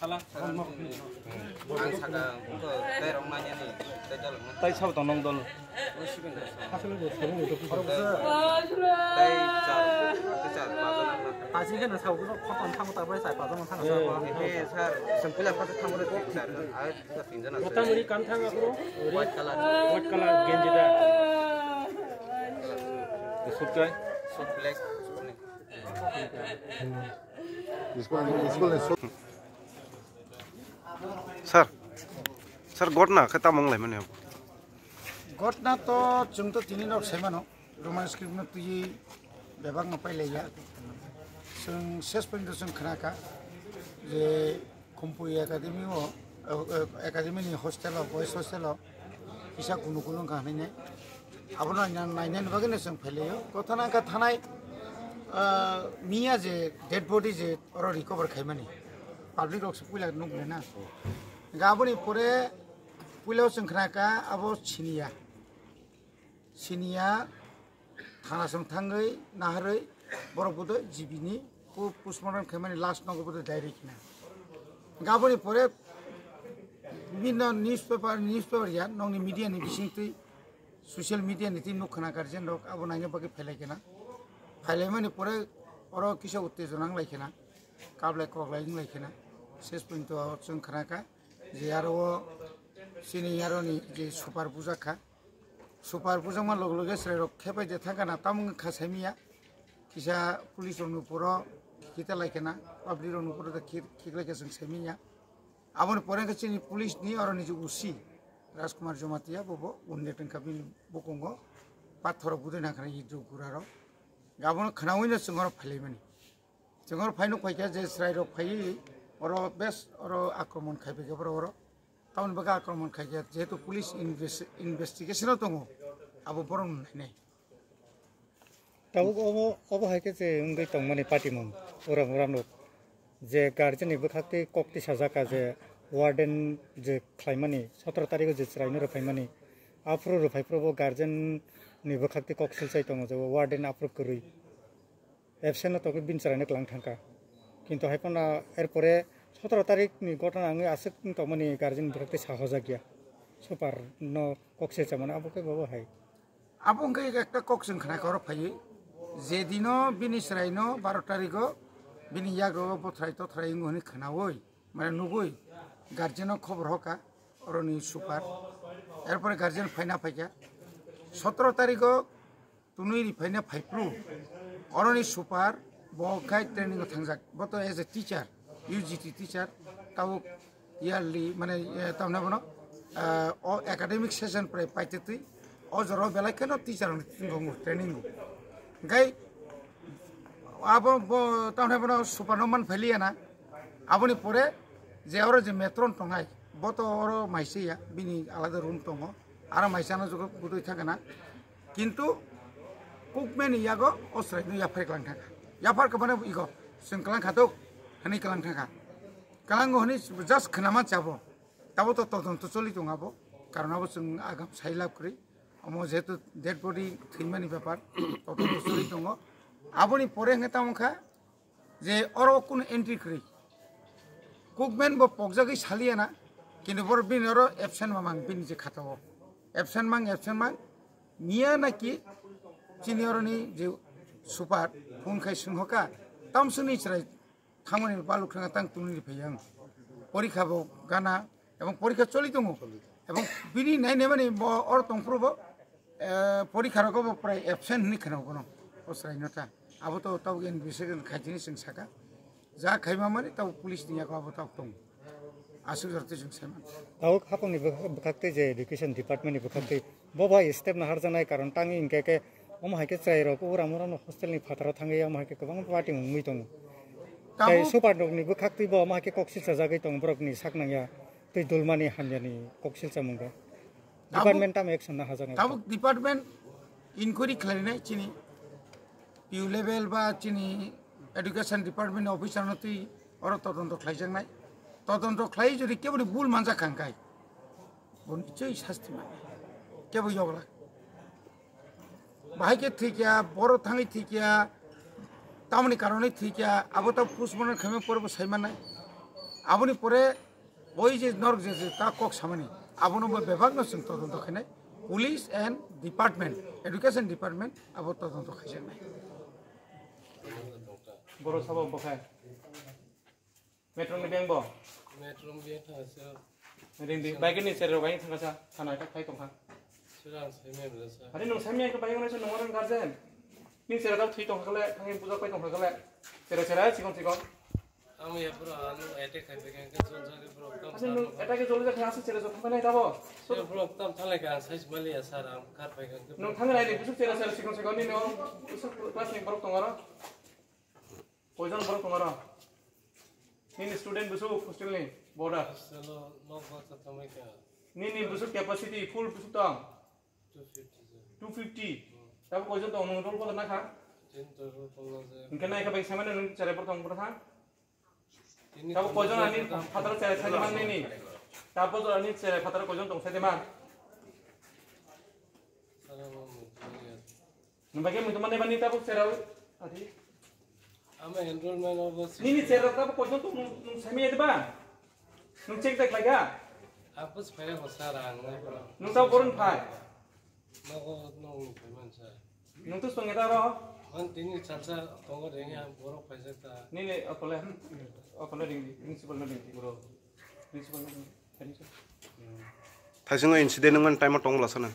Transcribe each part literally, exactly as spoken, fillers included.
Ang saka, wngkha, tei rok nai nani, tei dalwk nai. Tai sabo tong nong dol. Tai char, tai char, pajon wngkha. Tasi khe no sabo, kotom thango, tarpore char pajon wngkha, sabo. He, sir, sempila pasa thango, sir, ai, sir, tinjon asa. Motamoti kam thang, abro. White color. White color, genji da. Suit kai? Suit black. School, school, school. Sir, sir, gotna khe tamo wnglaimani? Gotna to chwng to tini nok saimano, Roman script no twiwi bebak no pailaiya. Chwng ses porjonto chwng khnakha je Khumpui Academy o, o, o, Academy ni hostel o, boys hostel o kisa kunu kunu wngkha hinwi nai. Abono naina, nainani bagwi no chwng phailaio. Kothana wngkha thanai, ah, miya je dead body je oro recover khaimani, public rok se puila nukle na. Hingkhe aboni pore puila o chwng khnakha abo siniya. Siniya thana chwng thangwi naharwi borok bodo G B ni po-, postmortem khaimani last nogo bodo direct hina. Hingkhe aboni pore bibinno newspaper, newspaper ya nokni media ni bisingtwi social media ni twi nuk khna guardian rok abo naina bagwi phailai khna. Phailaimani pore oro kisa uttejona wnglai khna. Kablai koklai wnglai khna. Ses porjonto chwng khnakha je aro o chini aroni je super bujak kha. Super bujakma log loge chwrairok khepai de thangkha na, tamo wngkha saimiya. Kisa police rokni poro khiklai khna, public rokni poro khiklai khe chwng saimiya. Aboni pore wngkha chini police ni oroni je O C Rajkumar Jamatia, bobo wounded wngkha bini bukungo, pathor rok budui nangkha na idruk gura rok. Abono khnaui no chwng oro phailaimani. Chwng oro phai nuk phaikha je chwrairok phaiwi oro bes oro akromon khaibaikha borok oro. Tamoni bagwi akromon khaikha jehetu police inves-, investigation o tongo, abo borok no nainai. Tabuk obo, obo hai khe je wngwi tongmani patimung uram uram rok je guardian ni bwkhak twi kok tisajak kha je warden je khlaimani sotoro tarikh o je chwraino rw phaimani aphuru rw phai phuru bo guardian ni bwkhak twi kok silchai tongo je warden aphuru kwrwi. Absent no tongwi bini chwraino kwlang thangkha. Kintu hai phano erpore sotoro tarikh ni gotona wngwi aswk wng tongmani guardian ni bwkhak twi sahojakya. Super no kok se chamani abo khe bobo hai. Abo wngkha ekta kok chwng khna khe oro phaiwi. Je dino bini chwraino baro tarikh o bini yago bothrai tothrai wngo hwnwi khnaui, mane nugui guardian no khobor hoka oroni super. Erpore guardian phaina phaikha. Sotoro tarikh o Tunui ri phaina phaiphru. Oroni super bo khai training o thangjak. Bo to as a teacher, U G T teacher, tabuk yearly, mane, eh, tamna bono, eh, o academic session prai paitwi twi. O jora belai kheno teacher ni tongo training o. Gai abo bo tamna bono super no man phailiya na. Aboni pore je oro je matron tongnai, bo to oro maise ya, bini alada room tongo. Aro maisano jogo budui thangkha na. Kintu kukmeni yago o chwraino yaphar kwlang thangkha. Yaphar kwmani igo chwng kwlang kha tok hwnwi kwlang thangkha. Kwlango hwnwi just khwnama chabo. Tabo to todonto choli tongo abo. Karon abo chwng agam sai lab kwrwi. Omo jehetu dead body thwimani bepar todonto choli tongo. Aboni pore hwnkhe tamo kha je oro kunu entry kwrwi. Kukmen bo pokjagwi saliya na, kintu boro bini oro absent mamang bini je khatao. Absent mang, absent mang. Miya naki chini oroni je super phone khai swnghoka, tamsuni chwrai thangmani baluk thanga tang tungni phai ang. Porikha bo gana, ebong porikha choli tongo. Ebong bini nai nemani bo oro tongphuru bo, eh, porikha rogo bo prai absent hwnwi kheno bono. O chwraino ta. Abo to tabuk investigation khaitini chwng saka. Ja khaima mani tabuk police ni yago abo tabuk tongo. Aswk jora twi chwng saiman. Tabuk hapangni bwkhak, bwkhak tei je education department ni bwkhak tei bo bai step naharjaknai karon tangwi hinkhe khe omo hai khe chwrairok uram uram hostel ni phataro thangwi omo hai khe kwbang party wngwi tongo. Tei tabuk super rokni bwkhak twi bo omo hai khe kok silchajagwi tongo borokni sak nangya tei dulmani hamyani kok silchamungo. Tabuk, department tamo action na hajaknai? Tabuk department inquiry khlainai chini P U level ba chini education department ni officer no twi oro todonto khlaijaknai. Todonto khlai jodi keboni bul manjak kha hwnkhe bo nichoi sasti mano. Kebo yogla. Bahai khe thwikya, boro thangwi thwikya, tamoni karonwi thwikya, abo ta postmortem khaima pore bo saimanai. Aboni pore oi je norok je je ta kok samani, abono bo bebakno chwng todonto khainai. Police and department, education department abo todonto khaijaknai. Boro sabo bo khai. Metro ni beng bo? Metro ni beng thang sa. Ring di, bike ni sero gai thang sa, thana ta khai tong kha. Sira ang sai me bla sa. Hari nung sai me ka bike ni sa nung orang guardian. Ni sero ta thui tong kha le, thang puja pai tong kha le. Sero sero sikon sikon. Ang ya pura anu attack khai pe ka zon sa ke pura kam. Hari nung attack ke jolja thang sa sero jot thang nai ta bo. Sero pura kam thang le ka sai mali ya sar ang kar pai ka. Nung thang nai ni busuk sero sero sikon sikon ni nung busuk class ni borok tong aro. Koijon borok tong aro? Nini student busuk hostel ni border? Hostel o nok baksa tongwi kha. Nini busuk capacity full busuk tong? Two fifty jon. Two fifty? Hmm. Tabo koijon tong nung roll call na kha? Tin to roll call na je. Hingke nai kha bai samano nung cherai borok tong borok ha? Tini tabo koijon ani phataro cherai sai man nini? Tabo ani cherai phataro koijon tong sai de man? Sara mo mo. Nung bai khe muitu mani mani tabuk cherao. Adi. Ama enrollment obo si- Nini cherao tabuk koijon tong nung, nung sami adi ba? Nung check dak laga? Apus phai ho sir ang na. Nung tabuk boron phai. Nogo nung phai man sir. Nung tus tong eta ro? Man tini salsa tongo rengya borok phai jak ta. Nini okole, okole ring di, principal no ring di. Bro. Principal no ring di. Thank you, sir. Thaisingo incident wngmani time o tong bwla sana.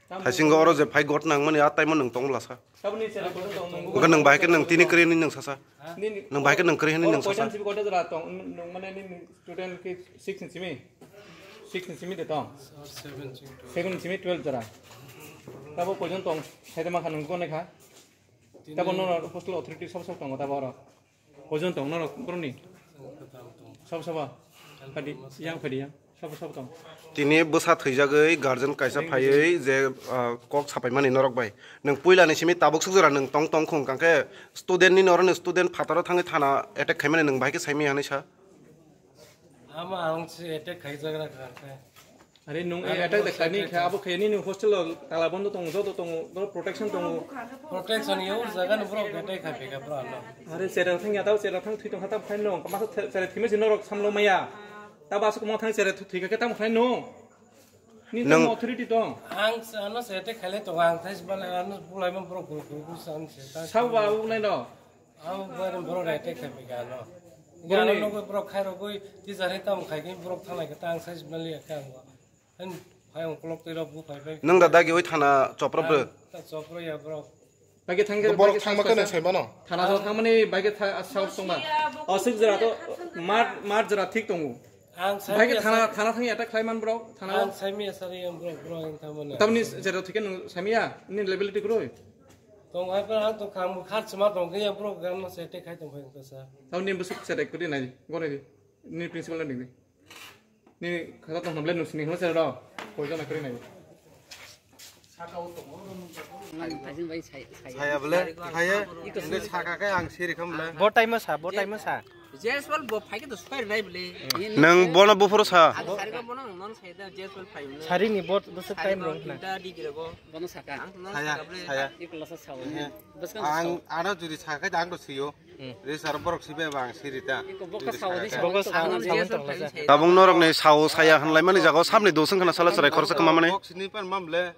Thaisingo oro je phai got nangmani a time o nwng tong bwla sa. Tabukni sera kotor tong nung. Wngkha nwng bahai khe nwng tini kwrwi hwnwi nwng sasa. Nini nwng bahai khe nwng kwrwi hwnwi nwng sasa. Koitam sibi kotor jora tong nwng mane nini student khe six ni simi. Six ni simi de tong. Seven ni simi twelve jora. Tabo koijon tong saide ma kha nwng gone kha. Tabo no hostel authority sob sob tongo tabo oro. Koijon tong norok borokni? Sabo sabo. Phadi yang phadi yang. Sabo sabo tong. Tini bwsa thwijagwi guardian kaisa phaiwi je, ah, kok sapaimani norok bai. Nwng puilani simi tabuk suk jora nwng tong tong khung kangkhe student ni norokni student phataro thangwi thana attack khaimani nwng bahai khe saimaya hinwi sa? Ama ang se attack khaijagra kha khe. Are nung attack de khaini kha abo khe nini hostel o tala bondo tongo, joto tongo, boro protection tongo. Protection yo jaga no boro attack khai peka bro ano. Are sera thang ya tao sera thang thwi tong kha tam khai no. Masa sera thime jino rok samlo maya. Ta basu mo thang sera thwi kha tam khai no. Ni tam authority tong. Ang ano se attack khaile to ang thai bale ano bulai man bro guru guru san se ta. Sabo ba u nai no. Ang bari borok rai tek khai pika no. Borok ni- Galo nokoi borok khai rogoi tisa rai tam khai khe borok thanglai khe ta ang sai mali khe ang bo. Hen phai ang kolok twi rok bu phai phai. Nwng da dagi oi thana chopra bro. Ta chopra ya borok. Bagi thang borok thangma khe nai sai mano. Thana jok thangmani bagi tha saus tongma. Asuk jera to mar mar jera thik tongo. Ang sai bagi thana thana thang attack khlai man borok thana. Ang sai mi sari ang borok borok ang thangmani. Tamni jera thik nwng sai miya ni level tik roi. Tong hai pha ang to kham khar chuma tong khe ya borok gan ma se te khai tong phai kasa. Tao ni busuk se dek kudi nai, gone di. Ni principal ni di. Ni khata tong hamle nusini hlo se ro. Poisa na kri nai. Saya bole, saya, ini saka ke ang siri kam bole. Bo time sa, bo time sa. Jeswal bo phai ke to square nai bole. Nang bono bufuro sa. Ang sari ko bono non sai da Jeswal phai bole. Sari ni bot busuk time rong na. Kita di kira ko. Bono saka. Ang non Saya, saka bole. Saya. Iko lasa sawo. Iya. Ang ano juri saka ang to siyo. Hmm. Re sar borok sibe bang sirita. Iko boka sawo di. Boka sawo. Ang Jeswal phai bole. Tabung norok ni sawo saya hanlai mani jago samni dosong khana sala chwrai khorsa kama mani. Box ni pan mam le.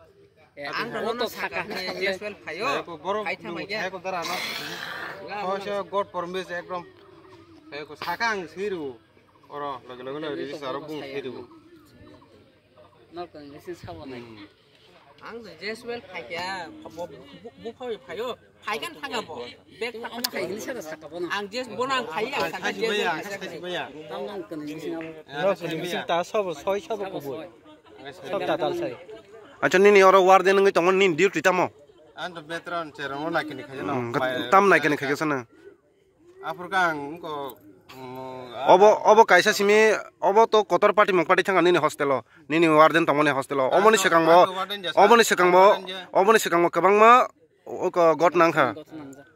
Eh, ang to nono saka hwnwi Jeswal phaio. Phai thangma khe. Hai ko dara no. Kho se God promise ekdom. Hai ko saka ang siru. Oro loge loge loge ri saro bung siru. Nok kan ngi sin sabo nai. Ang to Jeswal phai khe bo bu phai phaio. Phai kan thanga bo. Bek ta khai hini sara saka bono. Ang Jes bono ang khai ang saka Jeswal. Tam nang kan ngi sin abo. Nok kan ngi sin ta sabo soi sabo ko bo. Sab tatal sai. Acha nini oro warden wngwi tongo nini duty tamo? Ang to veteran cherang o naikani khaijano. Hmm, tam naikani khaijasana. Aphur kang ko. Obo obo kaisa simi obo to kotor party mung party thanga nini hostel o. Nini warden tongmani hostel o. Omoni swkang bo. Omoni swkang bo. Omoni swkang bo kwbangma oko got nangkha. Got nangjak.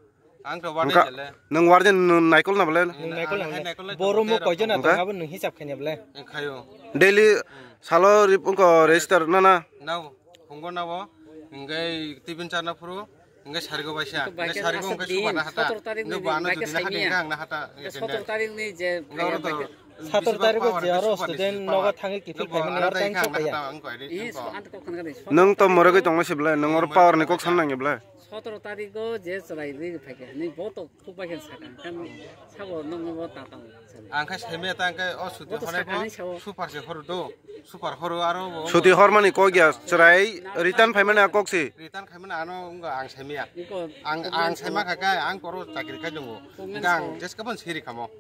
Ang to warden Wngkha, jele. Nwng warden nwng naikol na bole? Nwng naikol na bole? Ang naikol na Bo room o bole. Koijon na Wngkha? Tongo abo nwng hisab khaina bole? Ang khayo. Daily salo rip oko register na na? Nao, phungo nao, hingke tibin charna phuru, hingke sarigo baisa, Ito hingke baikhe sarigo aswk hingke din, subana hata, sotoro tarik hingke ni bo ano baikhe jodi na hata saimya. Hingke ang na hata, Ito hingke sotoro tarik ni je hingke oro to baikhe. Sotoro tarik o je aro student nogo thangwi kiphil phaimani aro tang sokya. Ih, so ang to kok khana kani. Nwng to morogwi tongma se bwlai, nwng oro power ni kok san nangya bwlai. Sotoro tarik o je chwrai rwi phaikha, ni bo to khuk bai khe sakha, kan sabo nwng bo ta tang sani. Ang khe saimaya ta ang khe o suti Bo to hwnai sakha bo hinwi sao. Super se horo do, super horo aro bo. Suti hormani kok ya, chwrai return phaimani a kok se. Return khaimani ano wngkha ang saimaya. Iko Ang, ang saima kha khe ang koro chakri khai dongo. Hwnga ang jeskabon siri khamo.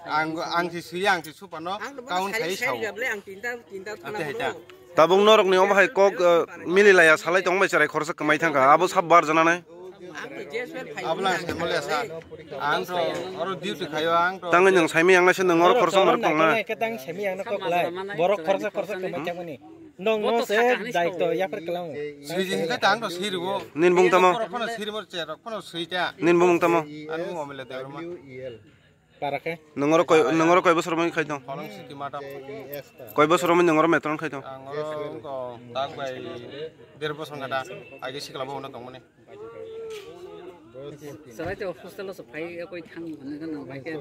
Ang, ang si suya, ang si supano, Ang no kaun sai sai sao. Gable ang tinta, tinta thana Ate hai ta. Bro. Tabuk norok ni omo hai kok, eh, mili laya salai tong bai cherai khorsa kwmai thangkha. Abo sab bar jana nai. Ang ni je sel phai. Abla ang sai mole sa. Ang to oro duty khayo ang to. Tangwi nwng saimi ang naise nwng oro khorsa mar tong na. Ke tang saimi ang na kok lai. Borok khorsa khorsa kwmai thangmani. Nong no se daito yapar kelang. Sui jing ka tang to siri bo. Nin bung tamo. Rok kono siri bo che rok kono sui ta. Nin bung tamo. Anu mo mele de ma. Para khe? Nwng oro koi, nwng oro koi bosor mani khai tong? Kolong siti mata. Koi bosor mani nwng oro metron khai tong? Ang oro wngkha tak bai der bosor gada. Agi sikla bo ono tongmani. Sarai te hostel o so phai koi thang hwnwi gana bai khe.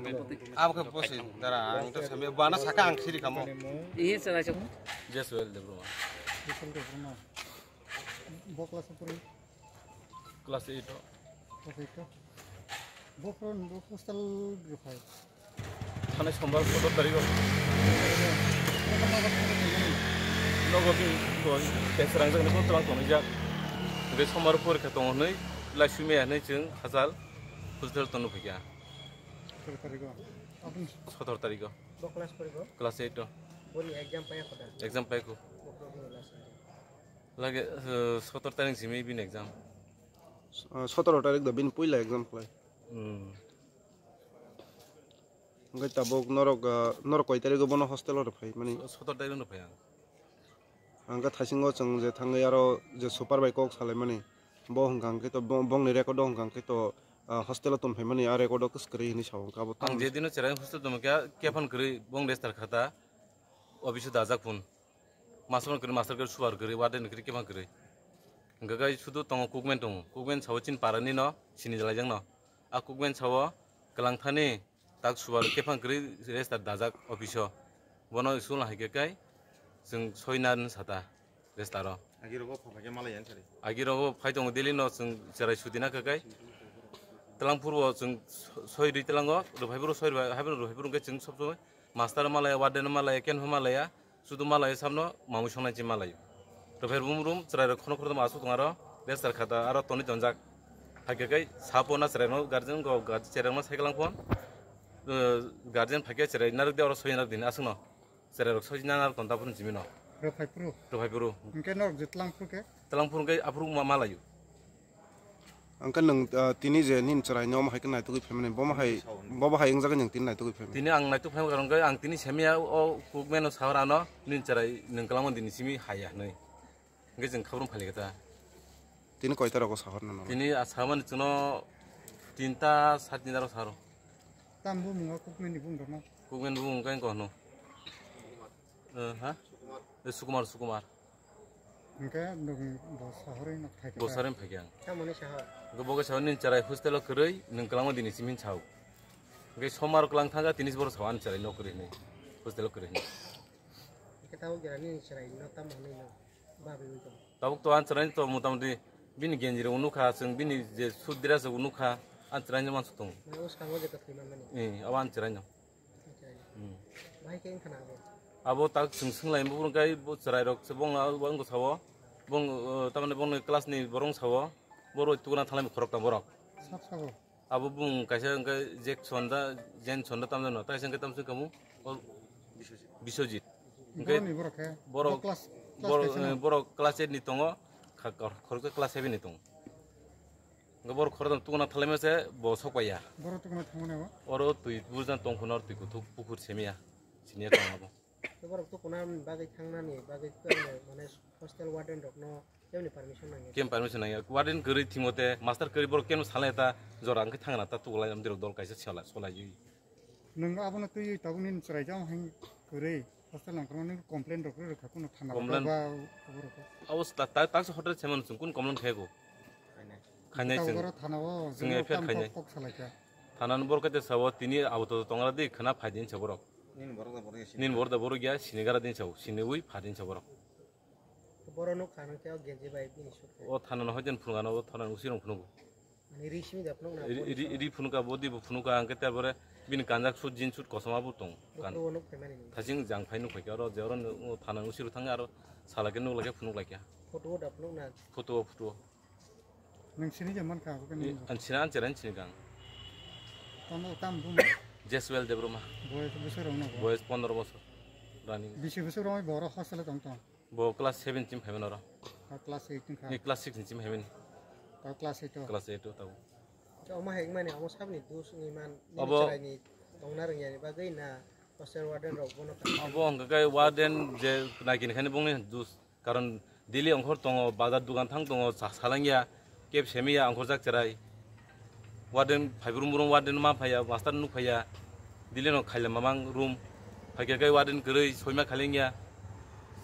Abo khe bosi dara ang to sami bana saka ang siri kamo. Ihi sarai se. Jeswel Debbarma. Jeswel Debbarma. Bo class o pori? Class eight o. Class eight o. Bo phone bo hostel rwphai. Thanai sombar sotor tarikh o. Nogo bini koi test rangjaknai bo twlang tongjak. Hwnkhe sombar porikha tongo hwnwi laisumaya hwnwi chwng hachal hostel tongno phaikha. Sotor tarikh o. Aboni Sotor tarikh o. Bo class porikho? Class eight o. Boni exam paiya khoda? Exam paikho. Bo program last exam. Lage, eh, sotor tarik simi bini exam. Eh, sotoro tarik da bini puila exam khlai. Hmm. Hwnkhe tabuk norok, eh, norok koi tarik o bono hostel o rwphai mani? So-, sotor tarik o rwphai ang. Hwnkhe thaisingo chwng je thangwi aro je super bai kok salaimani, bo hwnkha hwnkhe to bo-, bongni record o hwnkha hwnkhe to, ah, hostel o tongphaimani a record o kwswk kwrwi hinwi sao hwnkhe abo tamo. Ang je dino cherai hostel tongmani khe kephang kwrwi bong register khata office o dajak phun. Master kwrwi, master kwrwi, super kwrwi, warden kwrwi, kebang kwrwi. Hwnkhe kai sudu tongo, cookman tongo. Cookman sao chini para ni no, sini jalaijak no. A cookman sao kwlang thani tak super kebang kwrwi register dajak office o. Bono school hai khe kai chwng soi na sata register o. Agi rogo pha pha khe malai yang sari. Agi rogo phai tongo daily no chwng cherai suti na khe kai. Twlang phuru o chwng soi ri twlango, rwphai phuru soi rwphai, hai phuru rwphai phuru hwnkhe chwng sob somoi master malaya, warden malaya, ken malaya. Sudu malai samno mamui songnai chi malai. Rwphai rum rum chwrai rok khono khorokdom aswk tong aro register khata aro tonwi tonjak. Hakhe kai sapo na chwrai no guardian go guard-, chwrai no cycle lang phone. Eh, guardian phakhe chwrai narwk de oro soi narwk din aswk no. Chwrai rok soi narwk ton ta phuru jimi no. Rwphai phuru. Rwphai phuru. Hwnkhe norok je twlang phuru khe? Twlang phuru khe aphuru ma-, malaio. Ang khe nwng, ah, tini je nini chwrai no omo hai khe naitugwi phaimani, bomo hai, bobo hai wngjakgwi nwng tini naitugwi phaimani. Tini ang naituk phaima karon khe ang tini semiya o cookman o sahor ano nini chwrai nwng kwlangma dini simi haya hwnwi. Hwnkhe chwng khabrwng phailikha ta. Tini koita rogo sahor nano? Tini a samani chwngno tinta, sat tinta rok sahoro. Tam bumung o cookman ni bumung rok no? Cookman bumung khe wng kha hwno. Eh, ha? Eh, Sukumar, Sukumar. Hwnkhe nwng bo sahorwi nok phaikha. Bo sahorwi phaikha ang. Tamoni sahor? Hwnkhe bo khe sao nini chwrai hostel o kwrwi, nwng kwlangma dini simi sao. Hwnkhe somar kwlang thangkha, tini se borok sao ani chwrai nok kwrwi hwnwi, hostel o kwrwi hwnwi. Hwnkhe tabuk jora nini chwrai no tamo hwnwi no babwi wi tongo? Tabuk to ani chwrai to motamoti bini genji rok nukha, chwng bini je suit dress rok nukha, ani chwrai no mansuk tongo. Mane o swkango je kwthwi manmani? Eh, abo ani chwrai no. Bahai khe wngkha na abo? Abo tak chwng swnglaimani, bo hwnkhe bo chwrairok se bongno abo wngkha sao, bong, uh, tamani bongni class ni borok wngkha sao, borok tukuna thalai khoroktham borok. Sab sabo? Abo bung kaisa wngkha Jackson da, Jenson da tamjano, taisa wngkha tamsong kamu, o Biswajit. Hwnkhe borokni borok khe? Borok, bo class, class borok, kaisa no? Eh, borok class eight ni tongo, kha-, khoroksa class seven ni tongo. Hwnkhe borok khoroktham tukuna thalaima se bo sok paiya. Borok tukuna thangmani abo? Oro twi bujna tong phano oro twi kuthuk pukhur semiya. Senior tong abo. Borok tukuna bagwi thangnani bagwi kwrwngno mane hostel warden rokno Kemni permission nangya? Kem permission nangya? Warden kwrwi thwngmate, master kwrwi borok kemno salai ta, jora hwnkhe thangna ta tuglai amdirok dol kaisa sola-, solaiwi. Nwng abono twiwi tabuk nini chwraijak hai kwrwi hostel nangkukmani complaint rok rwkha kuno thana Complaint? Ba oborok. Abo ta-, ta-, taksa hotel se mano chwng kun complaint khayago? Khainai chwng. Tabuk oro thana o Chwng jono F I R kam khainai. Kok, kok salaikha. Thana ni borok kete sabo tini abo to tongra di khna phai din sa borok. Nini borok da borok ya sini. Nini borok da borok ya sini gara din sa, sini ui pha din sa borok. Borok nuk kha nang khe o genji bai bini sut khe. O thana no hojen phunukha no, o thana ni usirong phunugo. Ani ri simi da phunuk na, ri, ri, ri phunuka, body bo phunuka, hwnkhe tar pore bini kanjak sut, jeans sut kosom abo tong. Bo kan-, phuru o nuk phaimani ni. Thasing jang phai nuk phaikha, oro je oro no, o thana ni usiro thangya, aro sala khe nuk laikha, phunuk laikha. Photo o da phunuk na. Photo o, photo o. Nang sini je man kha, abo khe nini. An sini, an chera, an sini kang. Tamo tam bum. Jeswel Debroma. Boyes bwswk rok no bo? Boyes pondro bosor. Running. Bisi bwswk rok bo oro hostel o tong tong? Bo class seven sim phaiman oro. Ah, class eight wngkha. Ni class six ni sim phaiman. Tao class eight o. Class eight o tao. Omo hai wngmani omo sabni dos wngwi man, nini Abo chwraini tongna rwngyani bagwi na hostel warden rok bono kha? Abo hwnkha khe warden je naikini khani bongni dos, karon daily ongkhor tongo, bazar dukan thang tongo, sa-, salangya. Keb semiya ongkhorjak chwrai. Warden phai brum brum warden ma phaiya, master nuk phaiya. Dili no khaila mamang room. Phaikha khe warden kwrwi soima khailengya.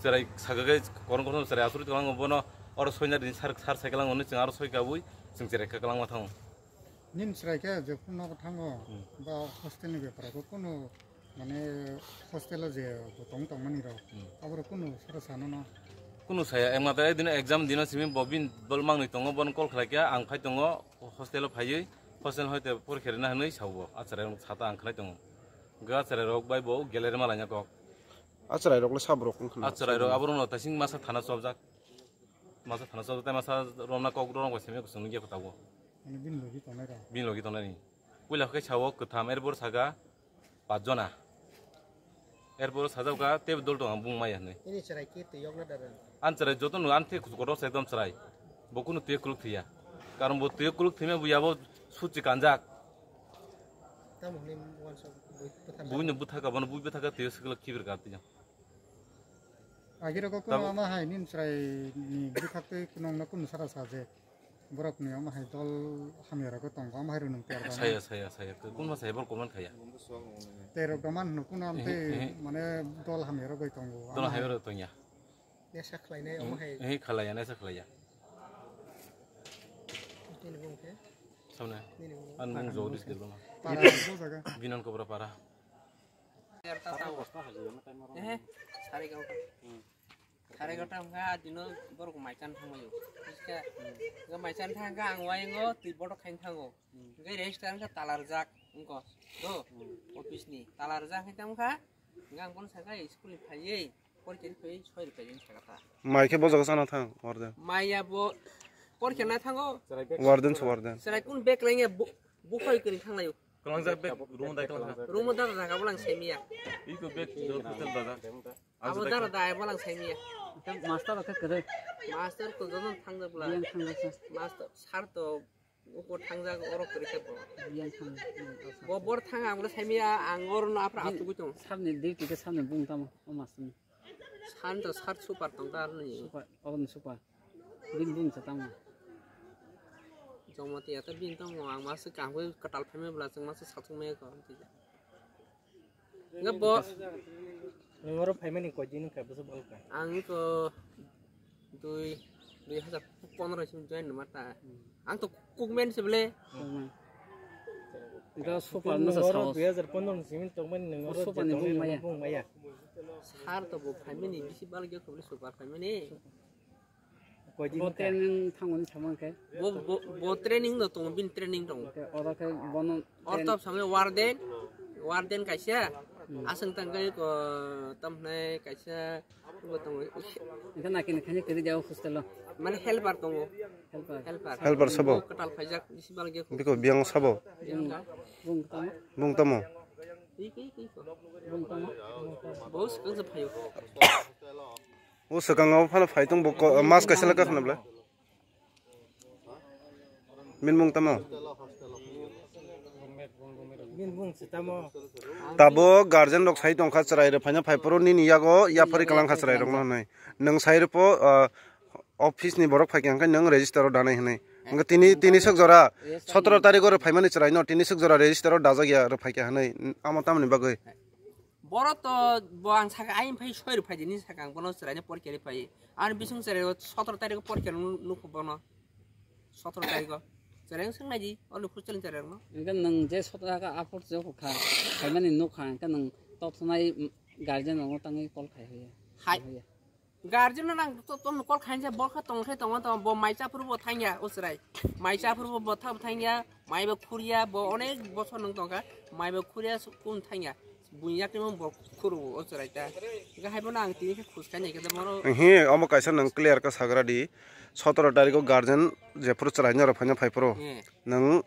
Chwrai sakha khe korong korong chwrai asuri tonglango bono oro soina din sar sar sai kwlango hwnwi chwng aro soi kabui chwng chwrai kwlangma thango. Nini chwrai khe jephuru nogo thango Hmm. ba hostel ni bepar khe kunu Mane hostel o je bo tong tongmani rok, Hmm. Aborok kunu sara sano no? Kunu saya, ekmatro ekdin exam dino simi bo bin bol mangni tongo, bono call khlai kha, ang phai tongo hostel o phaiwi, hostel hoite porikha rina hinwi sao bo, achara sata ang khlai tongo. Ga achara rok bai bo gelere malaina kok. Achara rok le sab rok wngkha na? Achara rok aborok no tasing masa thana chobjak. Masa thana chobjak, tai masa romna kok rok bai simi kusung nungya kotao. Mane bini logi tongnai rok? Bini logi tongnai ni. Puila khe sao kwtham, erbor saka, pach jona. Erpor sajak kha tei dol tong ang bung maya hinwi. Ini chwrai khe twi yok na dara? An chwrai joto no an thwi kuchuk kotor se ekdom chwrai. Bo kunu twi kuluk thwiya. Karon bo twi kuluk thwima bo yabo suchi kanjak. Tamo hwnwi uansuk bui bwthar Bui no bwthaka, bono bui bwthaka twi swkla khibir ka twi. Agirok kunu Tamo- ama hai nin chwrai ni bwkhak twi kunung no kunu sara sa je. Borok ni omo hai dol hamya rok tongo, omo hai rwnung ter rok. Saya, saya, saya. Kun ma saya bor comment khaya. Ter rok doman hwnwi kun am Ehe, tei ehe. Mane dol hamya rok bai tongo. Dol hamya rok tongya. Nesa khlainai omo hai. Ehe, khalaya, nesa khalaya. Nini bung khe? Sauna. Nini bung. An bung jodi sdil bana. Para bo jaga. Binan kobra para. Ehe, sare gao. Sare gao tang kha dino borok mai chan thangmaio. Buskha. Ga mai chan thang kha ang waingo twi botok khain thango. Ga restaurant kha talarjak wngko. Do. Office ni talarjak hai tang kha. Ga ang bon saka school ni phaiye. Porikha ni phaiye soi rwkha jeng saka ta. Mai khe bojak sana thang warden. Maya bo porikha na thango. Warden se warden. Serai kun bag lenge bu bukhoi kiri thanglaio. Kalangjak bag room dai kalang. Room dara jaga bolang saimiya. Iko bag do hostel dada. Abo dara dai bolang saimiya. Master khe kwrwi. Master ko jono thangjak bla. Yang thangjak sa. Master sar to uko thangjak oro kwrwi khe bo. Yang thang. Bo bor thang ang le saimiya ang oro no apra asugui tong. Sabni duty khe sabni bung tamo o master ni. San to sar super tong ta arni. Super, o ni super. Bin bung sa tamo. Jomati ata bin tamo ang master kangkui katal phaimai bla chwng master satung mai ko. Nga bo. Nwng oro phaimani koi din wngkha bwswk bwlwkha? Ang to dui, dui hazar pondro simi join numa ta. Ang to kukmen se bole. Ega super no sa sao. Dui hazar pondro simi tongmani nwng oro super ni bung maya. Bung maya. Sar to bo phaimani bisi bal ge kobli super phaimani. Koi din Bo wngkha? Training thangmani samang khe. Bo, bo, bo training no tongo, bin training tongo. Khe oro khe bono Ortop samai warden, warden kaisa, aswng tangkai ko tamhnai kaisa, bo tongo. Engkhe nakini khani kiri jao hostel o. Mane helper tongo. Helper. Helper. Helper sabo? Bo kwtal phaijak, bisi bal ge. Biko biyang sabo? Biyang ka. Bung tamo? Bung tamo? Ki, ki, ki ko. Bung tamo? Bo swkang se phaio. O swkango phano phai tong bo ko-, mas kaisa le kakhna bla. Min mung tamo? Min mung si tamo? Tabo guardian rok sai tongkha chwrai rok phaina phai phuru nini yago yaphari kalang kha chwrai rok no hwnwi. Nwng sai rw pho, ah, Office ni borok phaikha hwnkhe nwng register o danai hwnwi. Hwnkhe tini, tini sok jora, sotoro tarikh o rwphaimani chwraino tini sok jora register o dajak ya rwphaikha hwnwi, amo tamoni bagwi? Borok to bo ang saka, ayang phai soi rwphai di, ni saka ang bono chwraino porikya rwphai. Ani bising chwrai o sotoro tarikh o porikya nu-, nukho bono. Sotoro tarikh o. Chwrai wng swng nai di, oni hostel ni chwrai rokno. Hwnkhe nwng je sotoro tarikh o aphuru se kha, phaimani nukha, hwnkhe nwng tothnai guardian rokno tangwi call khai hoya. Hai. Hoya. Guardian no nang to, to call khainsa, borkha tong khe tongo, tongo, bo mai cha phuru bo thangya, o chwrai. Mai cha phuru bo botha bo thangya, mai bo khurya, bo onek bosor nung tongkha, mai bo khurya su-, kun thangya. Buini yakni bo khuru o chwrai ta. Ga hai bono ang tini khe khus khainai khe bono. He, omo kaisa nang clear khe sagra di. Sotoro tarikh o guardian jephuru chwrai no rwphaina phai phuru. He. Nwng,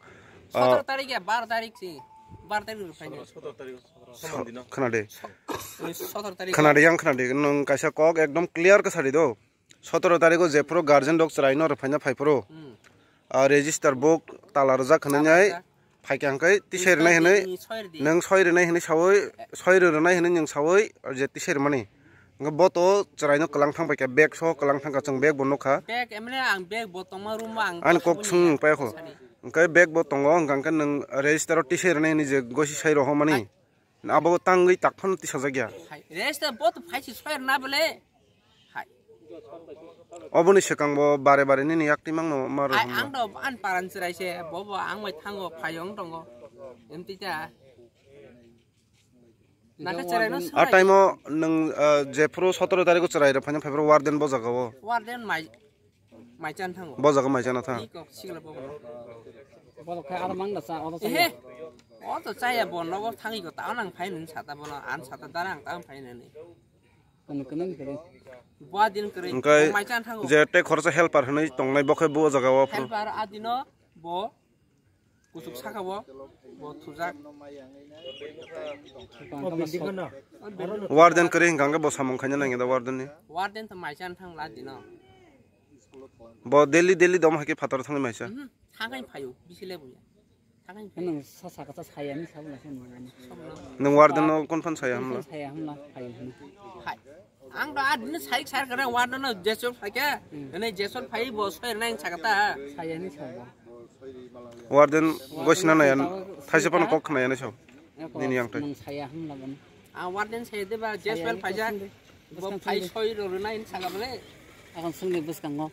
ah, sotoro tarikh ya, baro tarikh si. Baro tarikh rwphaina. Sotoro tarikh, sotoro tarikh. Khwnadi. Sotoro tarikh. Khwnadi, yang khwnadi. Nwng kaisa kok ekdom clear khe sadi do. Sotoro tarikh o jephuru guardian rok chwrai no rwphaina phai phuru. Hmm. Ah, register book tala rwjak hwnwi nai. Tala rwjak. Phaikha hwnkhe tisai rwnai hwnwi. Tini soi rwdi. Nwng soi rwnai hwnwi sawi, soi rwnai hwnwi nwng sawi je tisai rwmani. Hwnkhe bo to chwraino kwlang thang paikha, bag so kwlang thangkha, chwng bag bo nukha. Bag emne ang bag bo tongma room o ang. Ani kok swng paikho. Sani. Hwnkhe bag bo tongo, hwnkha hwnkhe nwng register o tisai rwnai hwnwi je gosi sai rohormani. Abo tangwi tak phano tisajak ya. Hai, register bo to phaisi soi rwna bole. Hai. Oboni swkang bo bare bare nini yak timang no ma rw Ai, hwnba. Ang do an paran chwrai se, bo bo ang bai thango, phayong tongo. Emti ta. Naka chwrai no A swrai. Time o nwng, ah, jephuru sotoro tarikh o chwrai rw phano phaiphuru warden bo jaga o. Warden mai, mai chan thango. Bo jaga mai chana thang. Iko sigla bo. Bo khai ar mang da cha, o da cha. Ehe. O to chaya bo nogo thangwi ko ta nang phai nini sata bono, an sata dara ang ta phai nini. Kunu kunu ni kuru. Bua din kuru. Hwnkhe mai chan thango. Je tei khoroksa helper hwnwi tongnai bo khe bo jaga o phuru. Helper adino bo kuchuk saka bo, bo thujak. Tangkama sok. Warden kwrwi hwnkha hwnkhe bo samung khaina nangya da warden ni. Warden to mai chan thang la dino. Bo daily daily dom hai khe phataro thangwi maisa. Mhm. Thangwi phaio, bisi le buya. Thangwi phaio. Nang sa sa kata saya ni sa buya sa nang. Nwng warden no kon phan saya hamla? Saya hamla, phaio hwnwi. Hai. Ang to adini sai sai kare warden no jeso phakya. Hmm. Ene jeso phai bo soi nang sakata. Saya ni sa bo. Warden gosina naya, thaisa phano kok khna ya ni sa. Nini yang tai. Nang saya hamla ban. A warden sai de ba jeso phaja. Bo phai soi ro nai saka bole. Akan sung ni bwskango.